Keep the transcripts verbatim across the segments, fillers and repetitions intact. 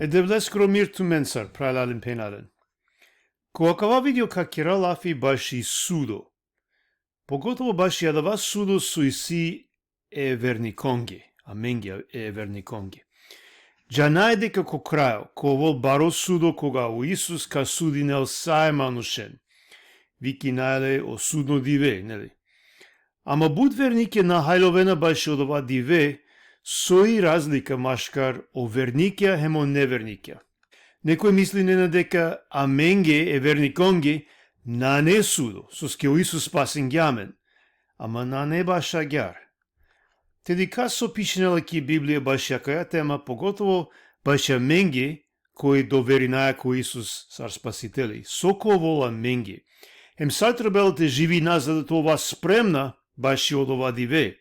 E Devleskoro mir tumencar, phralalen phenjalen. Ko akava video ka kera lafi baši sudo. Pogotovo baši adava sudo so isi e vernikonge, amenge e vernikonge. Džanaja deka ko krajo, ka ovel baro sudo koga o Isus ka sudinel sa e manušen. Vikinaja le o sudno dive, neli? Ama but vernikija na hajlovena baši odova dive, so i razlika maškar o vernikija hem o nevernikija. Nekoj mislinena deka amenge e vernikonge nane sudo, soske o Isus spasingja amen, ama nane baš agjaar. Te dikha so pišinela ki Biblija baši akaja tema, pogotovo baši amenge, koj doverinaja ko Isus sar Spasiteli. So ka ovel amenge. Hem sar trebela te živina za da te ova spremna baši odova dive.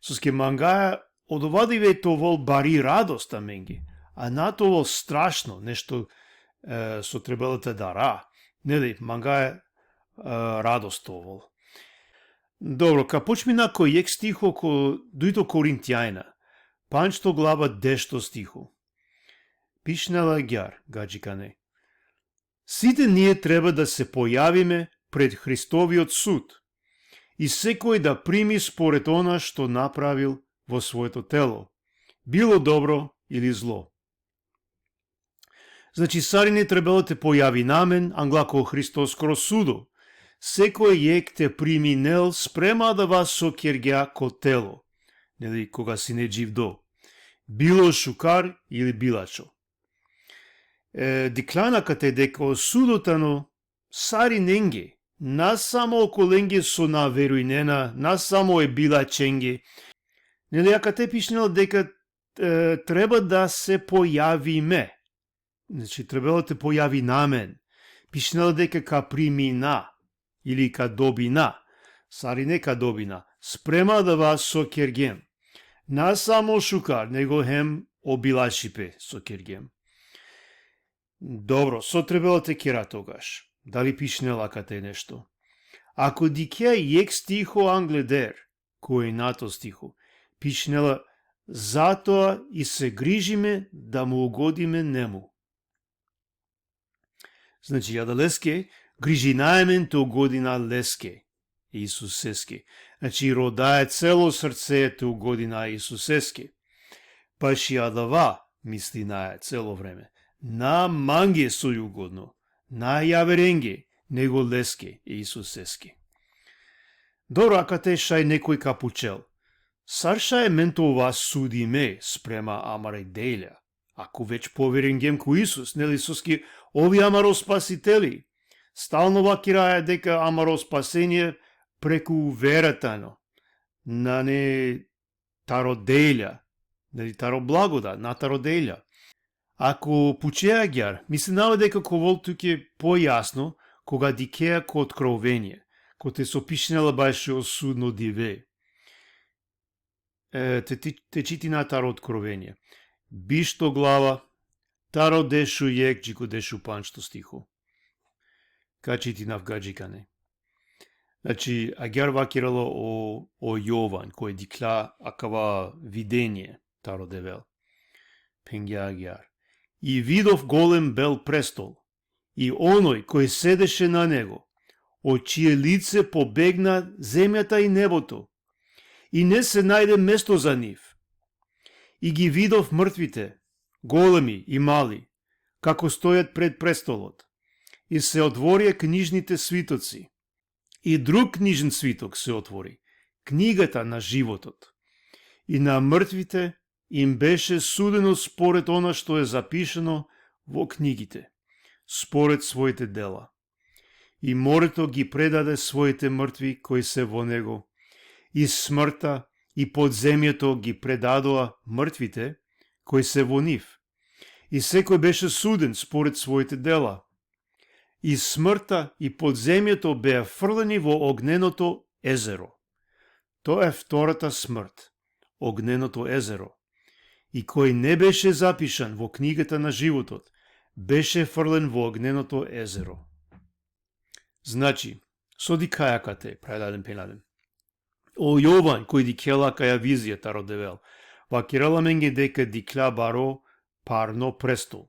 Soske mangaja odova dive te ovel bari radost amenge, a na te ovel strašno, nešto, e, so trebela te dara. Neli, mangaja, e, radost te ovel. Dobro, ka počmina ko jekh stiho ko dujto Korintjanja, pandžto glava, dešto stiho. Pišinela agjaar, gadžikane. Site ние треба да се појавиме пред Христовиот суд и секој да прими според она што направил во своето тело, било добро или зло. Znači, sarine trebela te pojavina amen angla ko Hristoskoro sudo. Sekoj jekh te priminel sprema adava so kergja ko telo, neli, koga sine dživdo. Bilo šukar ili bilačho. E, dikhljan akate deka o sudo tano sarinenge, na samo okolenge so na verujnena, na samo e bilačhenge. Neli, akate pišinela deka, e, treba da se pojavime. Znači, trebela te pojavina amen. Pišinela deka ka primina ili ka dobina. Sarine ka dobina. Sprema adava so kergjem. Na samo šukar, nego hem o bilačhipe so kergjem. Dobro, so trebela te kera togaš? Dali pišinela akate nešto? Ako dikhea jekh stiho angleder, ko enjato stiho, pišinela: „Затоа и се грижиме да му угодиме нему.“ Znači, adaleske grižinaja amen te ugodina leske, Isuseske. Znači, rodaja celo srce te ugodina Isuseske. Baši adava mislinaja celo vreme. Na mange soj ugodno, na javerenge, nego leske, Isuseske. Dobro, akate šaj nekoj ka pučel: „Sar šaj amen te ova sudime sprema amare delja, ako već poverengjem ko Isus, neli, soske ov i amaro Spasiteli?“ Stalno vakeraja deka amaro spasenie preku vera tano, nane taro delja, neli, taro blagodat, na taro delja. Ako pučea agjaar, mislinava deka ka ovel tuke pojasno koga dikhea ko Otkrovenie, kote so pišinela bašo sudno dive. E, te, te, te čitina taro Otkrovenie. Bišto glava, taro dešujekh dži ko dešupandžto stiho. Ka čitinav, gadžikane. Znači, agjaar vakerela o, o Jovan, koj dikhla akava videnie taro Devel. Phengja agjaar: „И видов голем бел престол, и оној кој седеше на него, од чие лице побегна земјата и небото, и не се најде место за нив. И ги видов мртвите, големи и мали, како стојат пред престолот. И се отворија книжните свитоци. И друг книжен свиток се отвори, книгата на животот. И на мртвите им беше судено според она што е запишано во книгите, според своите дела. И морето ги предаде своите мртви кои се во него, и смртта и подземјето ги предадоа мртвите кои се во нив. И секој беше суден според своите дела. И смртта и подземјето беа фрлени во огненото езеро. Тоа е втората смрт, огненото езеро. И кој не беше запишан во книгата на животот, беше фрлен во огненото езеро.“ Znači, so dikhaja akate, phralalen, phenjalen? O Jovan, koj dikhela akaja vizija taro Devel, vakerela amenge deka dikhla baro parno prestol.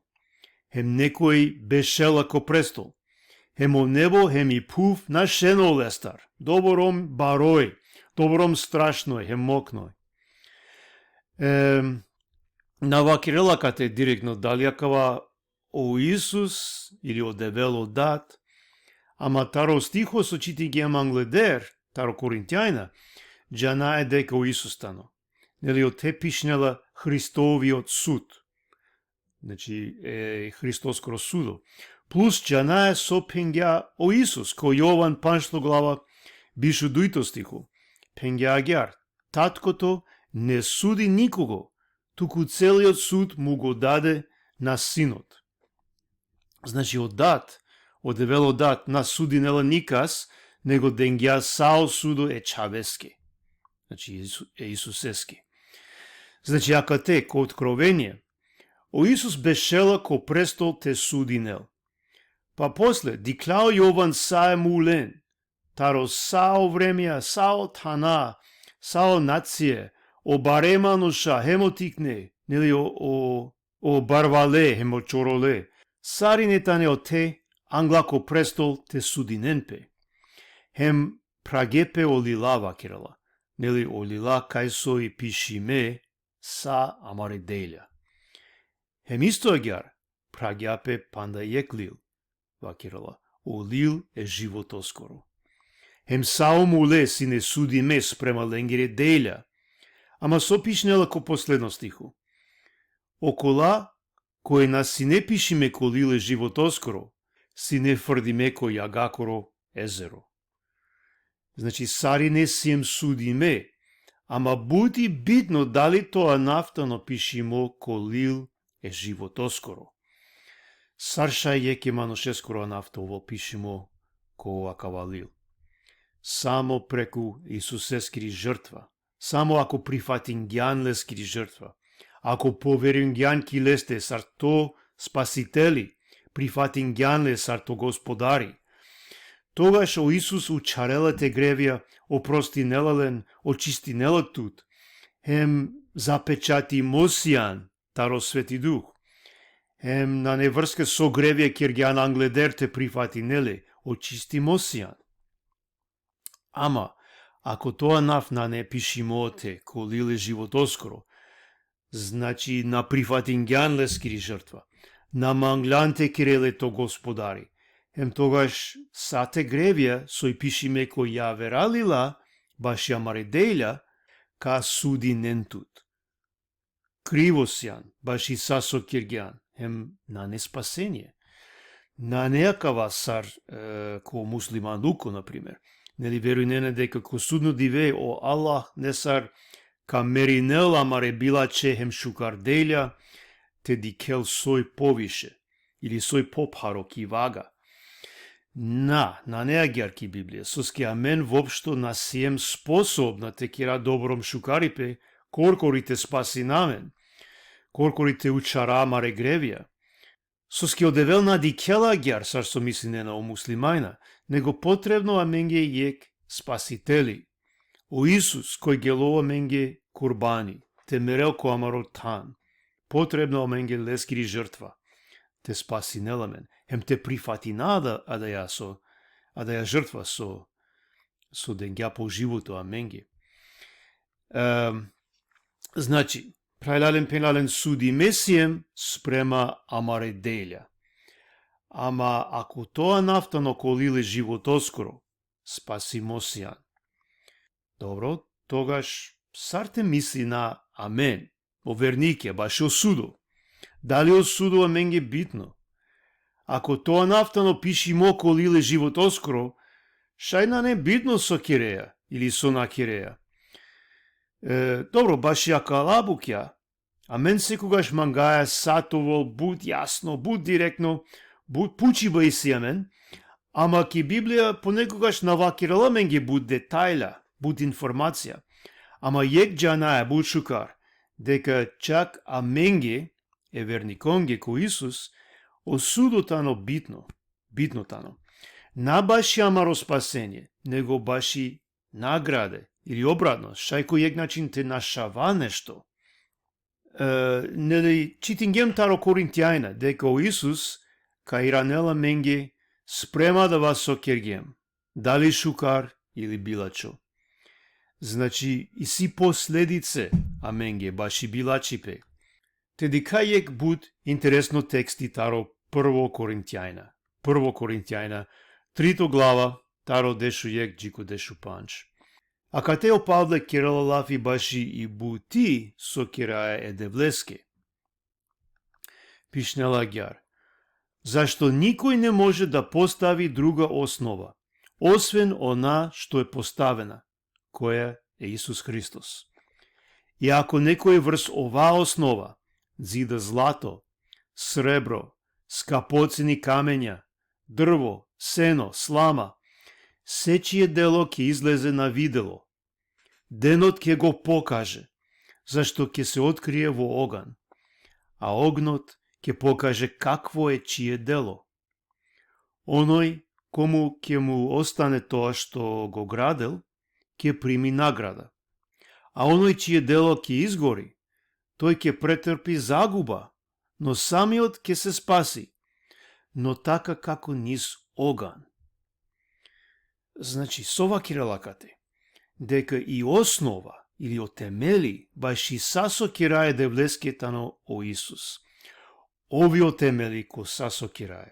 Hem nekoj bešela ko prestol. Hem o nebo hem i phuv našena olestar. Doborom baroj, doborom strašnoj hem moknoj. Em, na vakerela kate direktno dali akava o Isus ili o Devel o Dat, ama taro stiho so čitingjem angleder, taro Korintjajna, džanaja deka o Isus tano. Neli, ote pišinela Hristovi o sud. Znači, e Hristoskoro sudo. Plus džanaja so phengja o Isus, ko Jovan panšto glava, biš u dujto stiho. Phengja agjaar: Tatkoto ne sudi nikogo, tuku celi o sud mu go dade na Sinot. Znači, o Dat, o Devel o Dat na sudinela nikas, nego dengja sa o sudo e čhaveske. Znači, Isu-, e Isuseske. Znači, akate, ko Otkrovenie, o Isus bešela ko prestol te sudinel. Pa posle, dikhlja o Jovan sa e mulen, taro sa o vremja, sa o thana, sa o nacije, o bare manuša, hem o tikne, neli, o, o, o barvale, hem o čorole. Sarine tane ote, angla ko prestol te sudinen pe. Hem phragje pe o lila, vakerela. Neli, o lila kaj so i pišime sa amare delja. Hem isto agjaar, phragja pe panda jekh lil, vakerela, o lil e životoskoro. Hem sa o mule sine sudime sprema lengere delja. Ama so pišinela ko posledno stiho? Okola koj na sine pišime ko lil e životoskoro, sine frdime ko jagakoro ezero. Znači, sarine siem sudime, ama but i bitno dali to anav tano pišimo ko lil e životoskoro. Sar šaj jekhe manušeskoro anav te ovel pišimo ko akava lil? Samo preku Isuseskiri žrtva. Samo ako prifatingjan leskiri žrtva. Ako poverujngjan ki leste sar to Spasiteli, prifatingjan le sar to Gospodari. Togaš o Isus učharela te grevja, oprostinela len, očistinela tut, hem zapečatimo sian taro Sveti Duh. Hem nane vrska so grevja kergjan angleder te prifatine le, očistimo sian. Ama, ako to anav nane pišimo ote ko lil e životoskoro, znači na prifatingjan leskiri žrtva, na manglan te kere le to Gospodari, hem togaš sa te grevja soj pišime ko javera lila, baši amare delja, ka sudinen tut. Krivo sian, baši sa so kergjan, hem nane spasenie. Nane akava sar, e, ko muslimanluko, na primer. Neli, verujnena deka ko sudno dive o Allah nesar ka merinel amare bilače hem šukar delja, te dikhel soj poviše, ili soj popharo ki vaga. Na, nane agjaar ki Biblija, soske amen voopšto na siem sposobna te kera dobrom šukaripe, korkori te spasina amen, korkori te učhara amare grevja. Soske o Devel na dikhela agjaar sar so mislinena o muslimanja, nego potrebno amenge jekh Spasiteli. O Isus, koj gelo amenge kurbani, te merel ko amaro than, potrebno amenge leskiri žrtva, te spasinel amen, hem te prifatina ada-, adaja so, adaja žrtva so, so dengja po životo amenge. Em, znači, phralalen, phenjalen, sudime siem sprema amare delja. Ama ako to anav tano ko lil e životoskoro, spasimo sian. Dobro, togaš sar te mislina amen, o vernikja, bašo sudo? Dali o sudo amenge bitno? Ako to anav tano pišimo ko lil e životoskoro, šaj nane bitno so kerea ili so na kerea. E, dobro, baši akala bukja, amen sekogaš mangaja sa te ovel but jasno, but direktno, but pučiba isi amen, ama ki Biblija ponekogaš na vakerela amenge but detalja, but informacija. Ama jekh džanaja but šukar, deka čak amenge, e vernikonge ko Isus, o sudo tano bitno, bitno tano. Na baši amaro spasenie, nego baši nagrade, ili obratno, šaj ko jekh način te našava nešto. E, neli, čitingjem taro Korintjajna, deka o Isus ka iranel amenge sprema adava so kergjem, dali šukar ili bilačho. Znači, isi posledice amenge baši bilačhipe. Te dikha jekh but interesno teksti taro Prvo Korintjajna. Prvo Korintjajna, trito glava, taro dešujekh dži ko dešupandž. Akate o Pavle kerela lafi baši i buti so keraja e Devleske. Pišinela agjaar: Зашто никој не може да постави друга основа, освен она што е поставена, која е Исус Христос. И ако некој врз оваа основа дзида злато, сребро, скапоцени камења, дрво, сено, слама, сечие дело ќе излезе на видело. Денот ќе го покаже, зашто ќе се открие во оган, а огнот ќе покаже какво е чие дело. Оној кому ќе му остане тоа што го градел, ќе прими награда. А оној чие дело ќе изгори, тој ќе претрпи загуба, но самиот ќе се спаси, но така како низ оган. Znači, so vakerela akate? Deka i osnova ili o temeli baši sa so keraja e Devleske tano o Isus. Ov i o temeli ko sa so keraja.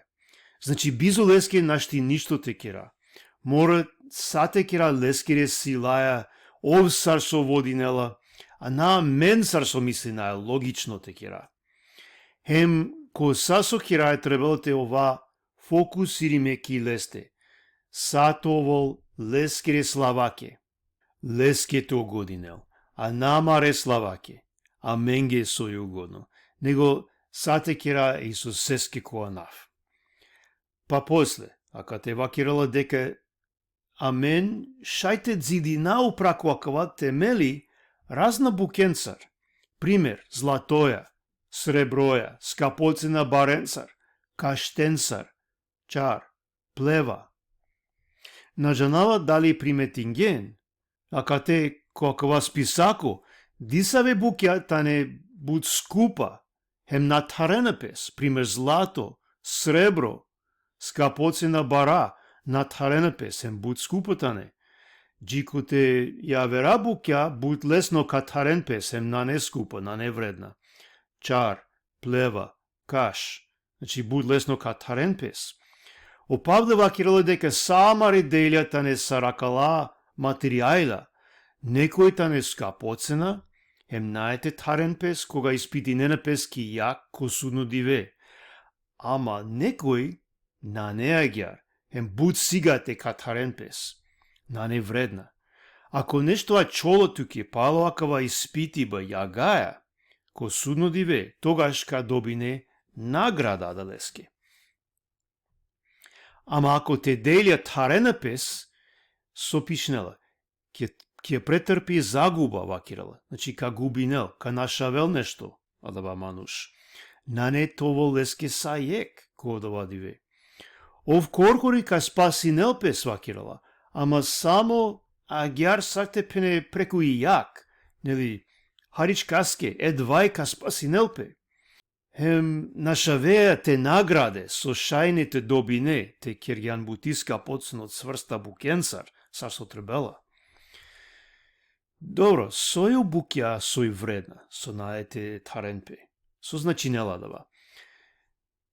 Znači, bizo leske našti ništo te kera. Mora sa te kera leskere silaja, ov sar so vodinela, a na amen sar so mislinaja logično te kera. Hem ko sa so keraja trebela te ova fokusirime ki leste. Sa te ovel leskere slavake. Leske te ugodinel, a na amare slavake, amenge so i ugodno, nego sa te kera e Isuseske ko anav. Pa posle, akate vakerela deka amen šaj te dzidina upra ko akava temeli razna bukjencar, primer, zlatoja, srebroja, skapocena barencar, kaštencar, čar, pleva. Na džanava dali primetingjen, akate ko akava spisako, disave bukja tane but skupa, hem na tharena pes, primer zlato, srebro, skapocena bara, na tharena pes, hem but skupa tane. Dži kote javera bukja but lesno ka tharen pes, hem nane skupa, nane vredna. Čar, pleva, kaš. Znači, but lesno ka tharen pes. O Pavle vakerela deka sa amare delja tane sar akala materijalja, nekoj tane skapocena, hem nae te tharen pes, koga ispitinena pes ki jag ko sudno dive. Ama nekoj nane agjaar, hem but sigate ka tharen pes. Nane vredna. Ako nešto ačhola tuke palo akava ispitiba jagaja, ko sudno dive, togaš ka dobine nagrada adaleske. Ama ako te delja tharena pes, so pišinela, ke, ke pretrpi zaguba, vakerela. Znači, ka gubinel, ka našavel nešto, adava manuš. Nane te ovel leske sa jekh, ko adava dive. Ov korkori ka spasinel pes, vakerela, ama samo agjaar sar te phene preku i jag, neli, haričkaske, edvaj ka spasinel pe. Hem našavea te nagrade, so šajne te dobine, te kergjan buti skapoceno, cvrsta bukjencar, sar so trebela. Dobro, soj o bukja soj vredna, so nae te tharen pe? So značinela adava?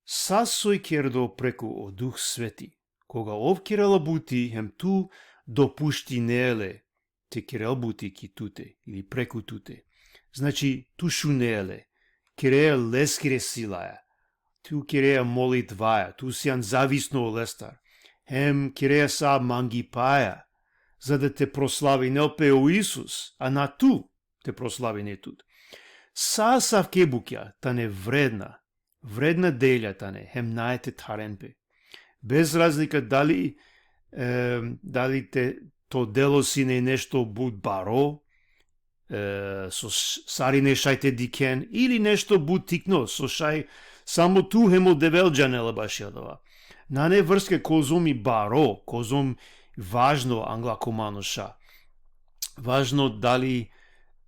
Sa soj kerdo preku o Duh Sveti, koga ov kerela buti, hem tu dopuštinea le te kerel buti ki tute, ili preku tute. Znači, tu šunea le, kerea leskere silaja, tu kerea molitvaja, tu sian zavisno olestar, hem kerea sa mangipaja, za da te proslavinel pe o Isus, a na tu te proslavine tut. Sa asavke bukja tane vredna, vredna delja tane, hem nae te tharen pe. Bez razlika dali, e, dali te, to delo sine nešto but baro, e, so š-, sarine šaj te dikhen, ili nešto but tikno, so šaj samo tu hem o Devel džanela baši adava. Nane vrska kozom i baro, kozom važno angla ko manuša. Važno dali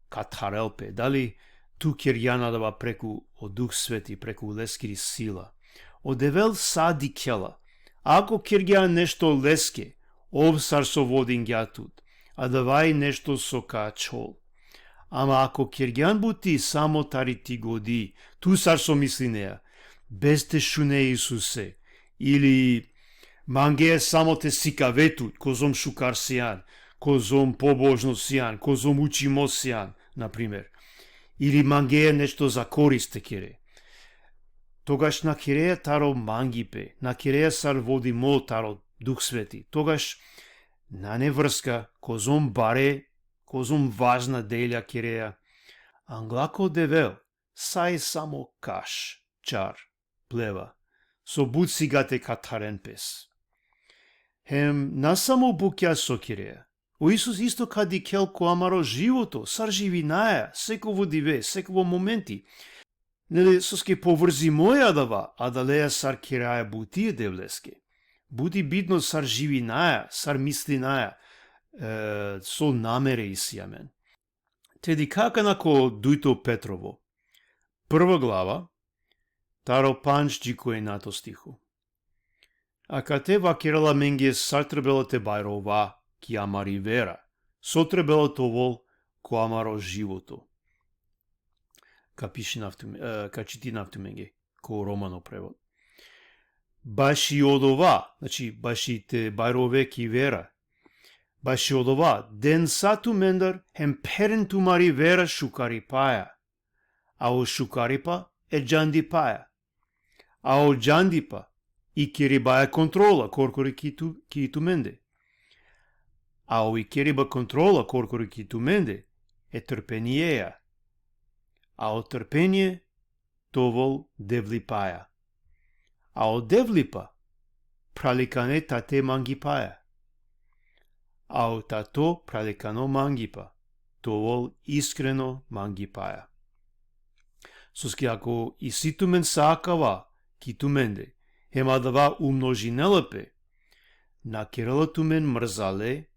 ka tharel pe, dali tu kergjan adava preku o Duh Sveti, preku leskiri sila. O Devel sa dikhela. Ako kergjan nešto leske, ov sar so vodingja tut, adava i nešto so ka ačhol. Ama ako kergjan buti samo tari ti godi, tu sar so mislinea, bez te šune Isuse, ili mangea samo te sikave tut, kozom šukar sian, kozom pobožno sian, kozom učimo sian, na primer. Ili mangea nešto za korist te kere. Togaš na kerea taro mangipe, na kerea sar vodimo taro Duh Sveti. Togaš nane vrska, kozom bare, kozom važna delja kerea. Angla ko Devel, sa i samo kaš, čar, pleva, so but sigate ka tharen pes. Hem na samo bukja so kerea. O Isus isto ka dikhel ko amaro životo, sar živinaja, sekovo dive, sekovo momenti. Neli, soske povrzimo i adava, adaleja sar keraja buti e Devleske. But i bitno sar živinaja, sar mislinaja, e, so namere isi amen. Te dikha akana ko dujto Petrovo. Prva glava, taro pandž dži ko enjato stiho. Akate vakerela amenge sar trebela te bajrova ki amari vera. So trebela te ovel ko amaro životo. Ka pišinav tume-, e, ka čitinav tumenge ko romano prevod. Baši odova, znači, baši te bajrove ki vera. Baši odova, den sa tumendar, hem pheren tumari vera šukaripaja. A o šukaripa e džandipaja. A o džandipa i keribaja kontrola korkori ki tu-, ki tumende. A o i keriba kontrola korkori ki tumende e trpenieja. A o trpenie te ovel devlipaja. A o devlipa phralikane tate mangipaja. A o tato phralikano mangipa te ovel iskreno mangipaja. Soske ako isi tumen sa akava ki tumende, hem adava umnožinela pe, na kerela tumen mrzale,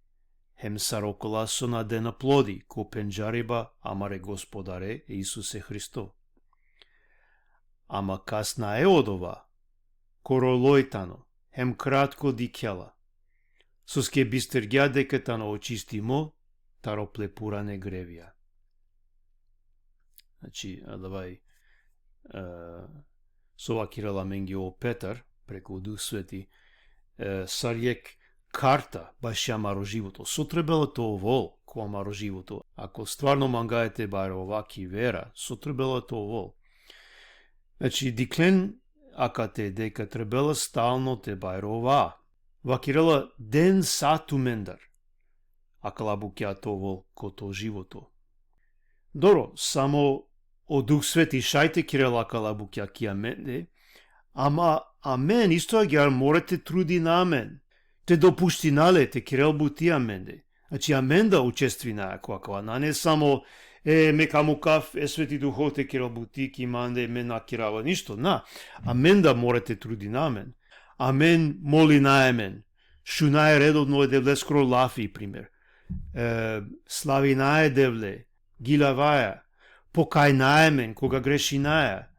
hem sar okola so na dena plodi ko pendžariba amare Gospodare Isuse Hristo. Ama kas nae odova, koroloj tano, hem kratko dikhela, soske bistergja deka tano očistimo taro plepurane grevija. Znači, adava i, e, so vakerela amenge o Petar, preku Duh Sveti, e, sar jekh karta baši amaro životo. So trebela te ovel ko amaro životo. Ako stvarno mangaja te bajrova ki vera, so trebela te ovel. Znači, dikhlen akate deka trebela stalno te bajrova. Vakerela den sa tumendar akala bukja te ovel ko to životo. Dobro, samo o Duh Sveti šaj te kerel akala bukja ki amende, ama amen isto agjaar mora te trudina amen, te dopuština le te kerel buti amende. Znači, amen da učestvinaja ko akava, nane samo, e, me ka mukav e Sveti Duho te kerel buti ki mande, me na kerava ništo, na. Amen da mora te trudina amen. Amen molinaja amen. Šunaja redovno e Devleskoro lafi, primer. E, slavinaja e Devle, giljavaja, pokajnaja amen koga grešinaja.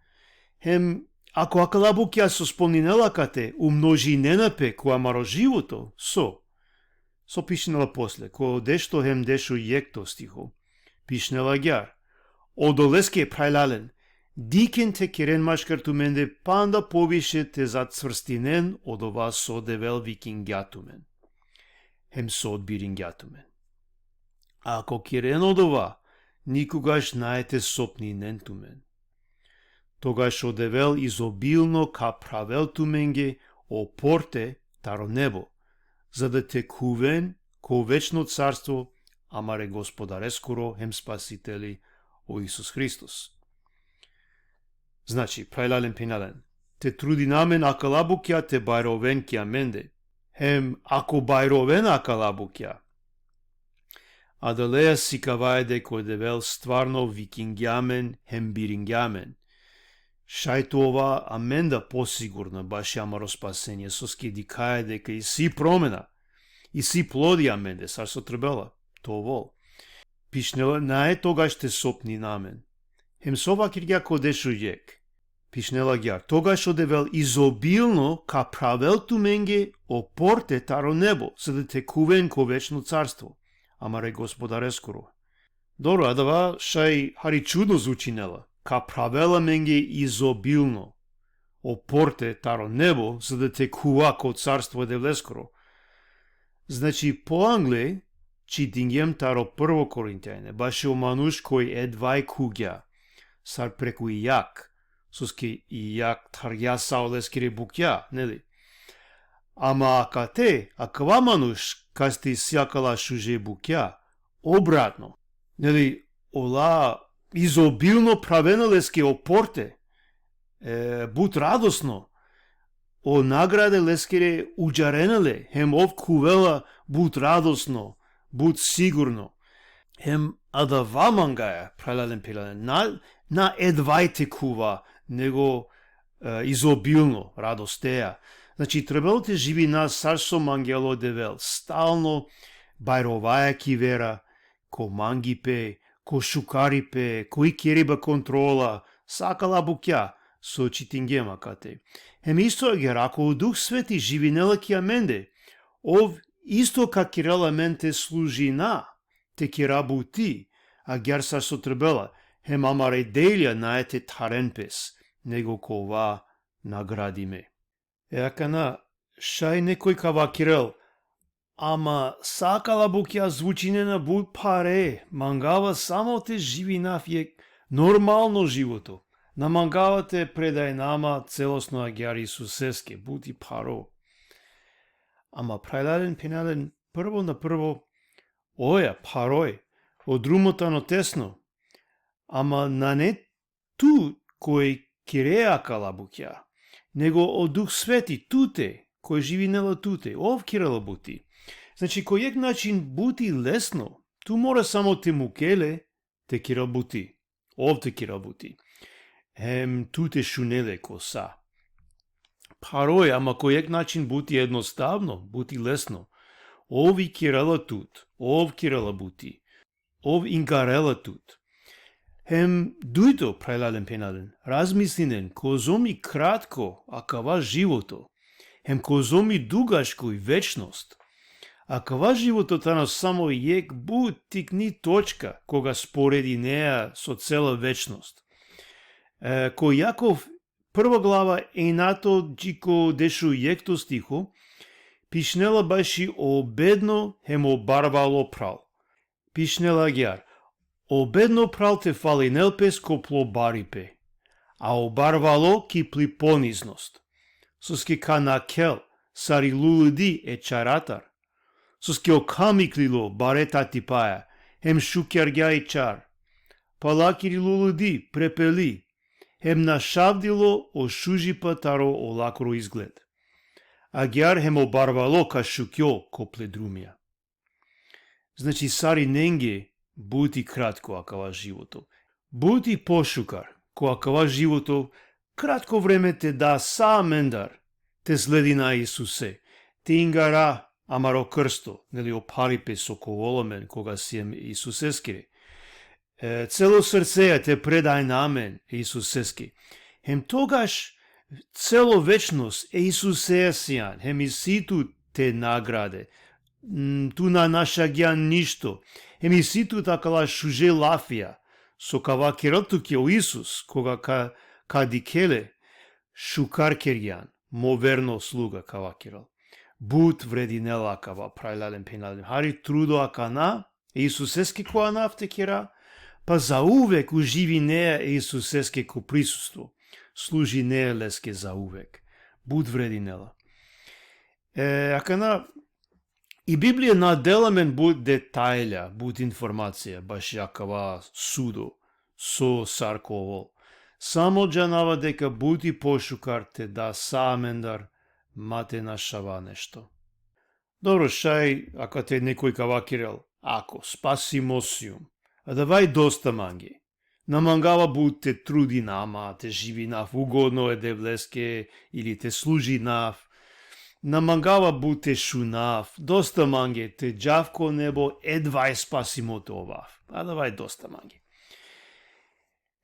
Hem, ako akala bukja so spomninela akate umnožinena pe ko amaro životo, so? So pišinela posle, ko dešto hem dešujekhto stiho. Pišinela agjaar. Odoleske, phralalen, dikhen te keren maškar tumende panda poviše te zacvrstinen odova so Devel vikingja tumen. Hem so odbiringja tumen. Ako keren odova, nikogaš nae te sopninen tumen. Togaš o Devel izobilno ka phravel tumenge o porte taro nebo, za da te khuven ko večno carstvo amare Gospodareskoro hem Spasiteli o Isus Hristos. Znači, phralalen, phenjalen, te trudina amen akala bukja te bajroven ki amende. Hem ako bajroven akala bukja, adaleja sikavaja deka o Devel stvarno vikingja amen hem biringja amen. Šaj te ova amen da posigurna baši amaro spasenie, soske dikhaja deka isi promena, isi plodi amende, sar so trebela te ovel. Pišinela, nae togaš te sopnina amen. Hem so vakirgja ko dešujek. Pišinela agjaar: Togaš o Devel izobilno ka phravel tumenge o porte taro nebo, za da te khuven ko večno carstvo amare Gospodareskoro. Dobro, adava šaj hari čudno zvučinela. Ka phravel amenge izobilno o porte taro nebo, za da te khuva ko carstvo e Devleskoro. Znači, po angle, čitingjem taro prvo Korintjane, bašo manuš koj edvaj khugja, sar preku i jag, soske i jag thargja sa oleskere bukja, neli? Ama akate, akava manuš, kaste isi akala šuže bukja, obratno, neli, ola izobilno phravena leske o porte, e, but radosno, o nagrade leskere udžarena le, hem ov khuvela but radosno, but sigurno. Hem adava mangaja, phralalen, phenjalen, na, na edvaj te khuva, nego, e, izobilno, radostea. Znači, trebela te živina sar so mangela o Devel, stalno bajrovaja ki vera, ko mangipe, ko šukaripe, ko ikeriba kontrola, sa akala bukja so čitingjem akate. Hem isto agjaar, ako o Duh Sveti živinela ki amende, ov isto ka kerel amen te služina, te kera buti, agjaar sar so trebela, hem amare delja nae te tharen pes, nego ka ova nagradime. E akana, šaj nekoj ka vakerel: Ama sa akala bukja zvučinena but phare, mangava samo te živinav jekh normalno životo. Na mangava te predajnav ma celosno agjaar Isuseske, but i pharo. Ama phralalen, phenjalen, prvo na prvo, oja, pharoj, o drumo tano tesno, ama nane tu koj kerea akala bukja, nego o Duh Sveti tute, koj živinela tute, ov kerela buti. Znači, ko jekh način but i lesno, tu mora samo te muke le te kerel buti, ov te kerel buti. Hem tu te šune le ko sa. Pharoj, ama ko jekh način but i jednostavno, but i lesno. Ov ikerela tut, ov kerela buti. Ov ingarela tut. Hem dujto, phralalen, phenjalen, razmislinen kozom i kratko akava životo, hem kozom i dugačko i večnost. Akava životo tano samo jekh but tikni točka koga sporedinea so cela večnost. E, ko Jakov prva glava, enjato dži ko dešujekhto stiho, pišinela baši o bedno hem o barvalo phral. Pišinela agjaar: O bedno phral te falinel pes ko plo baripe, a o barvalo ki pli poniznost. Soske ka nakhel sar i luludi e čaratar. Soske o kham iklilo bare tatipaja, hem šukjargja i čar. Palakiri luludi prepeli, hem našavdilo o šužipa taro olakoro izgled. Agjaar hem o barvalo ka šukjol ko ple drumja. Znači, sarinenge but i kratko akava životo. But i pošukar ko akava životo, kratko vreme te da sa amendar te sledina Isuse, te ingara amaro krsto, neli, o pharipe so ka ovel amen koga siem e Isuseskere. E, celo srceja te predajna amen e Isuseske. Hem togaš celo večnost e Isusea sian, hem isi tut te nagrade. Mm, tu na našagjan ništo. Hem isi tut akala šuže lafija so ka vakerel tuke o Isus, koga ka, ka dikhel le, šukar kergjan, mo verno sluga, ka vakerel. But vredinela akava, phralalen, phenjalen. Hari trudo akana e Isuseske ko anav te kera, pa zauvek uživinea e Isuseske ko prisustvo. Služinea leske zauvek. But vredinela. E, akana, i Biblija na dela amen but detalja, but informacija baši akava sudo, so sar ka ovel. Samo džanava deka but i pošukar te da sa amendar, ma te našava nešto. Dobro, šaj akate nekoj ka vakerel: Ako, spasimo sium. Adava i dosta mange. Na mangava but te trudinav ma, te živinav ugodno e Devleske, ili te služinav. Na mangava but te šunav, dosta mange, te džav ko nebo, edvaj spasimo te ovav. Adava i dosta mange.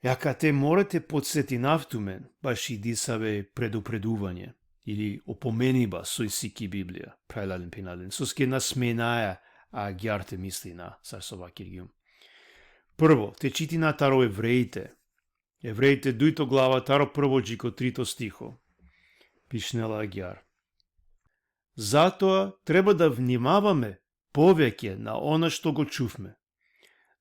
E akate mora te podsetinav tumen baši disave predupreduvanje ili opomeniba so isi ki Biblija, phralalen phenjalen, soske na smenaja agjaar te mislina, sar so vakergjum. Prvo, te čitina taro Evrejte. Evrejte, dujto glava, taro prvo dži ko trito stiho. Pišinela agjaar: Zato treba da vnimavame poveke na ono što go čuvme,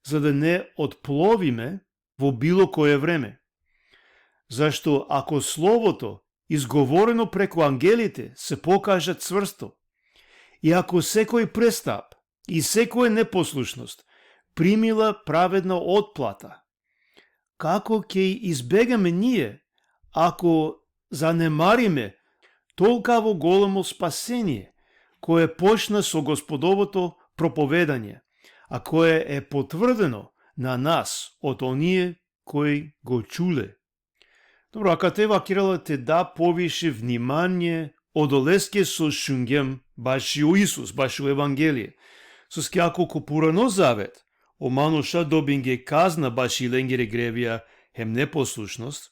za da ne otplovime vo bilo koje vreme. Zašto ako словото изговорено преку ангелите се покажа цврсто, и ако секој престап и секоја непослушност примила праведна отплата, како ќе избегаме ние ако занемариме толкаво големо спасение кое почна со Господовото проповедање, а кое е потврдено на нас од оние кои го чуле? Dobro, akate vakerela te da poviše vnimanje odoleske so šungjam bašo Isus, bašo Evangelie. Soske ako ko Purano zavet o manuša dobinge kazna baši lengere grevija hem neposlušnost,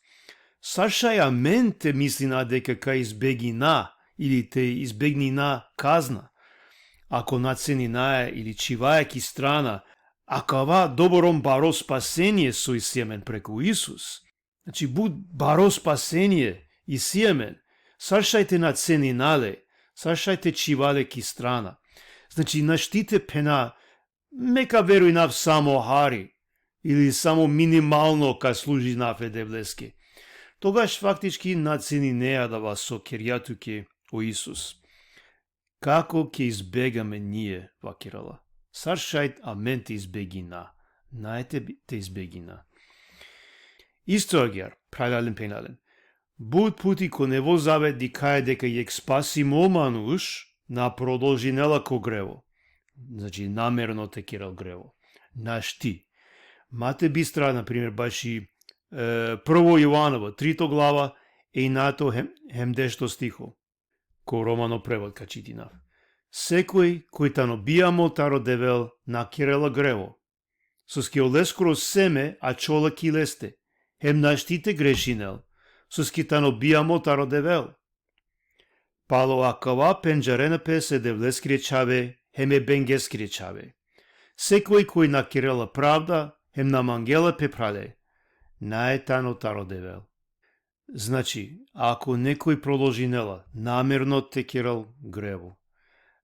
sar šaj amen te mislina deka ka izbegina ili te izbegnina kazna, ako na ceninaja ili čhivaja ki strana akava doborom baro spasenie so isi amen preku Isus? Znači, but baro spasenie isi amen, sar šaj te na cenina le, sar šaj te čhiva le ki strana? Znači, našti te phena: me ka verujnav samo hari, ili samo minimalno ka služinav e Devleske. Togaš faktički na ceninea adava so kergja tuke o Isus. Kako ke izbegame nie, vakerela. Sar šaj amen te izbegina? Naj te, te izbegina. Isto agjaar, phralalen phenjalen. But puti ko Nevo zavet dikhaja deka jekh spasimo manuš na prodolžinela ko grevo. Znači, namerno te kerel grevo. Našti. Ma te bistra, na primer, baši, e, prvo Jovanovo, trito glava, enjato hem, hem dešto stiho. Ko romano prevod ka čitinav. Sekoj koj tano bijamo taro Devel na kerela grevo, soske oleskoro seme ačhola ki leste, hem našti te grešinel, soske tano bijamo taro Devel. Palo akava pendžarena pes e Devleskere čhave hem e bengeskere čhave. Sekoj koj na kerela pravda hem na mangela pe phrale, nae tano taro Devel. Znači, ako nekoj prodolžinela namerno te kerel grevo,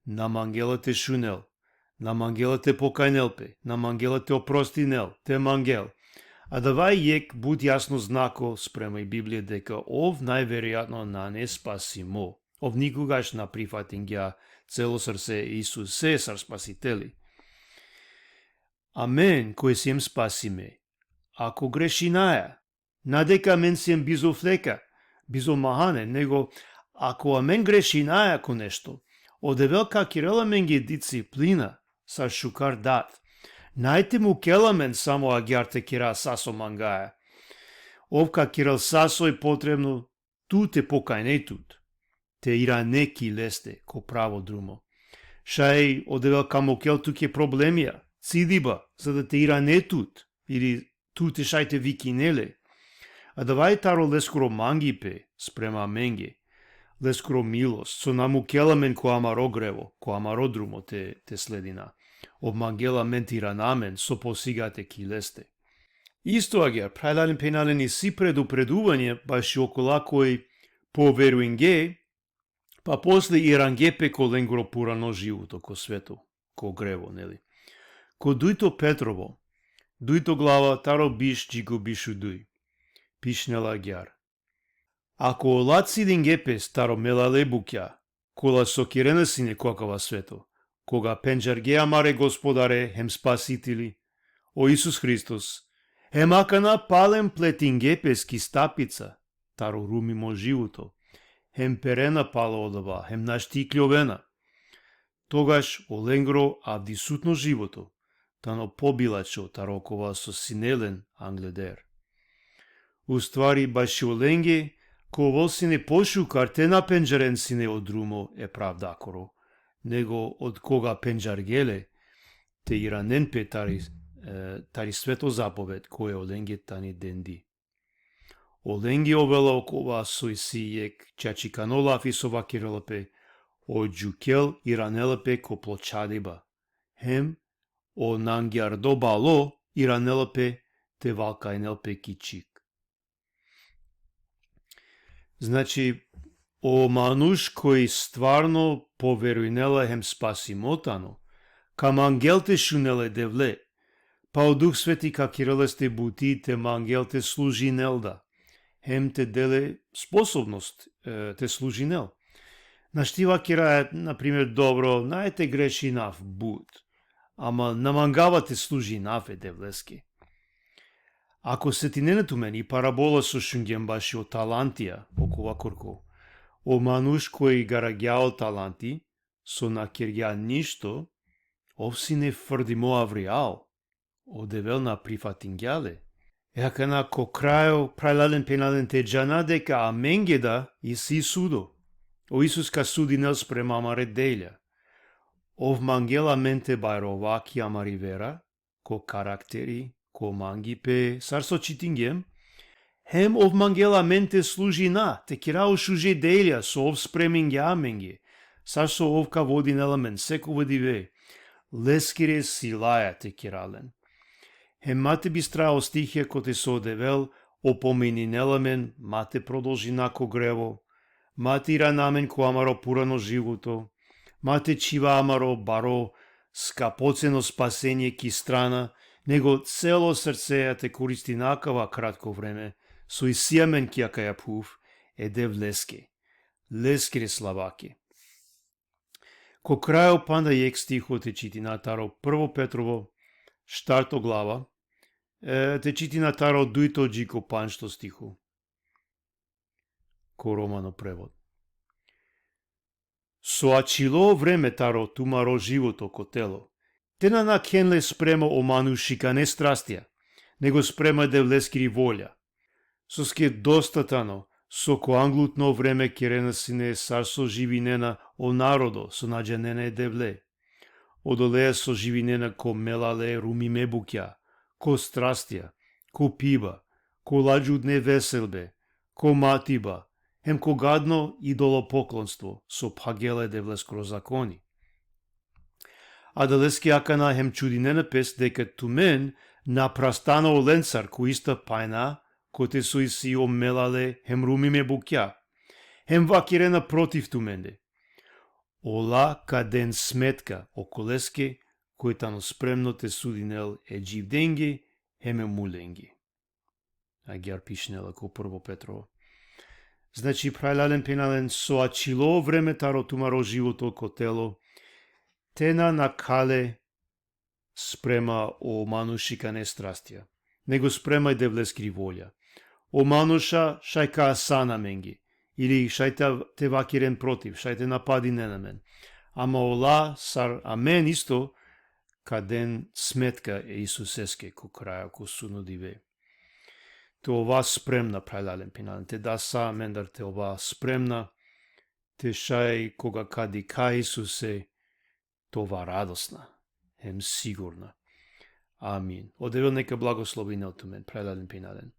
na mangela te šunel, na mangela te pokajnel pe, na mangela te oprostinel, te mangel, adava i jekh but jasno znako sprema i Biblija deka ov najverojatno nane spasimo. Ov nikogaš na prifatingja celo srce e Isuse sar Spasiteli. Amen koj siem spasime, ako grešinaja, na deka amen siem bizo fleka, bizo mahane, nego ako amen grešinaja ko nešto, o Devel ka kerel amenge disciplina, sar šukar dat. Nae te mukel amen samo agjaar te kera sa so mangaja. Ov ka kerel sa so i potrebno tu te pokajne tut, te irane ki leste ko pravo drumo. Šaj o Devel ka mukel tuke problemija, cidiba, za da te irane tut, ili tu te šaj te vikine le. Adava i taro leskoro mangipe sprema amenge, leskoro milost, so na mukel amen ko amaro grevo, ko amaro drumo te, te sledina. Ov mangela amen te irana amen so posigate ki leste. Isto agjaar, phralalen phenjalen, isi predupreduvanje baši okola koj poverujnge, pa posle irange pe ko lengoro purano životo ko sveto, ko grevo, neli? Ko dujto Petrovo, dujto glava, taro biš dži ko biš u duj, pišinela agjaar: Ako ola cidinge pes taro melale bukja, kola so kerena sine ko akava sveto, koga pendžarge amare Gospodare hem Spasiteli, o Isus Hristos, hem akana palem pletinge pes ki stapica, taro rumimo životo, hem perena palo odova, hem našti kljovena. Togaš olengoro avdisutno životo tano pobilačho taro okova so sine len angleder. Ustvari, baši olenge ka ovel sine pošukar te na pendžaren sine o drumo e pravdakoro, nego od koga pendžarge le, te iranen pe tari, e, tari sveto zapoved, koj olenge tani dendi. Olenge ovela okova so isi jekh čačikano lafi so vakerela pe: O džukel iranela pe ko pločadiba, hem o nangjardo balo iranela pe te valkajnel pe ki čhik. Znači, o manuš koj stvarno poverujnela hem spasimo tano, ka mangel te šunel e Devle, pa o Duh Sveti ka kerel leste buti te mangel te služinel da, hem te del le sposobnost, e, te služinel. Našti vakeraja, na primer: Dobro, nane te grešinav but, ama na mangava te služinav e Devleske. Ako setinena tumen i parabola so šungjem bašo talantija, okova korko, o manuš koj garagja o talanti, so na kergja ništo, ov sine frdimo avrijal, o Devel na prifatingja le. E akana ko krajo, phralalen phenjalen, te džana deka amenge da isi sudo. O Isus ka sudinel sprema amare delja. Ov mangela amen te bajrova ki amari vera, ko karakteri, ko mangipe, sar so čitingjem, hem ov mangela amen te služina, te kera o šuže delja so ov spremingja amenge, sar so ov ka vodinel amen sekova dive, leskere silaja te kera len. Hem ma te bistra o stihija kote so o Devel opomininela amen ma te prodolžina ko grevo, ma te irana amen ko amaro purano životo, ma te čhiva amaro baro skapoceno spasenje ki strana, nego celo srceja te koristina akava kratko vreme so isi amen ki akaja phuv, e Devleske, leskere slavake. Ko krajo panda jekh stiho te čitina taro Prvo Petrovo, štarto glava, e, te čitina taro dujto dži ko pandžto stiho. Ko romano prevod. So ačhilo vreme taro tumaro životo ko telo, te na nakhen le sprema o manušikane strastija, nego sprema e Devleskiri volja. Soske dosta tano so ko anglutno vreme kerena sine sar so živinena o narodo so na džanena e Devle. Odoleja so živinena ko melale rumime bukja, ko strastija, ko piba, ko ladžudne veselbe, ko matiba, hem ko gadno idolopoklonstvo so phagela e Devleskoro zakoni. Adaleske akana hem čudinena pes deka tumen na prastana olencar ko ista pajna kote so isi o melale hem rumime bukja, hem vakerena protiv tumende. Ola ka den smetka okoleske koj tano spremno te sudinel e dživdenge hem e mulenge. Agjaar pišinela ko Prvo Petrovo. Znači, phralalen phenjalen, so ačhilo vreme taro tumaro životo ko telo, te na nakha le sprema o manušikane strastija, nego sprema e Devleskiri volja. O manuša šaj ka asana amenge, ili šaj te, te vakeren protiv, šaj te napadinen amen. Ama ola sar amen isto ka den smetka e Isuseske ko krajo, ko sudno dive. Te ova spremna, phralalen phenjalen, te da sa amendar te ova spremna, te šaj koga ka dikha e Isuse, te ova radosna hem sigurna. Amin. O Devel neka blagoslovinel tumen, phralalen phenjalen.